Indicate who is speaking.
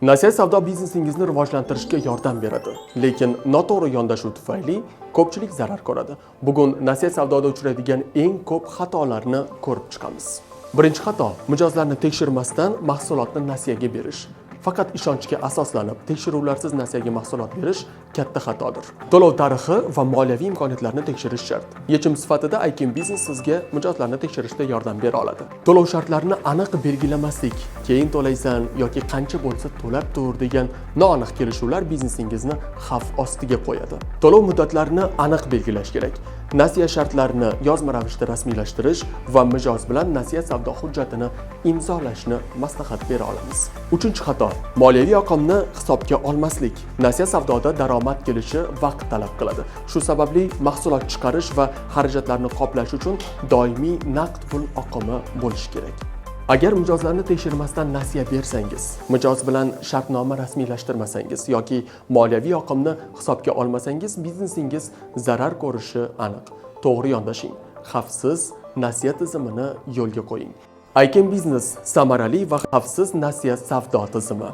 Speaker 1: Nasiya savdo biznesingizni rivojlantirishga yordam beradi, lekin noto'g'ri yondashuv tufayli ko'pchilik zarar ko'radi. Bugun nasiya savdoda uchraydigan eng ko'p xatolarni ko'rib chiqamiz. Birinchi xato: mijozlarni tekshirmasdan mahsulotni nasiyaga berish. Faqat ishonchga asoslanib, tekshiruvlarsiz nasiyaga mahsulot berish katta xatodir. To'lov tarixi va moliyaviy imkoniyatlarni tekshirish shart. Yechim sifatida IKIM Business sizga mijozlarni tekshirishda yordam bera oladi. To'lov shartlarini aniq belgilamaslik, keyin to'laysan yoki qancha bo'lsa to'lab tur degan noaniq kelishuvlar biznesingizni xavf ostiga qo'yadi. To'lov muddatlarini aniq belgilash kerak. Nasiya shartlarini yozma ravishda rasmiylashtirish va mijoz bilan nasiya savdo hujjatini imzolashni maslahat bera olamiz. Uchinchi xato: moliyaviy oqimni hisobga olmaslik. Nasiya savdoda daromad kelishi vaqt talab qiladi. Shu sababli mahsulot chiqarish va xarajatlarni qoplash uchun doimiy naqd pul oqimi bo'lishi kerak. Agar mijozlarni tekshirmasdan nasiya bersangiz, mijoz bilan shartnoma rasmiylashtirmasangiz yoki moliyaviy oqimni hisobga olmasangiz, biznesingiz zarar ko'rishi aniq. To'g'ri yondashing. Xavfsiz nasiya tizimini yo'lga qo'ying. IKIM Business: samarali va xavfsiz nasiya savdo tizimi.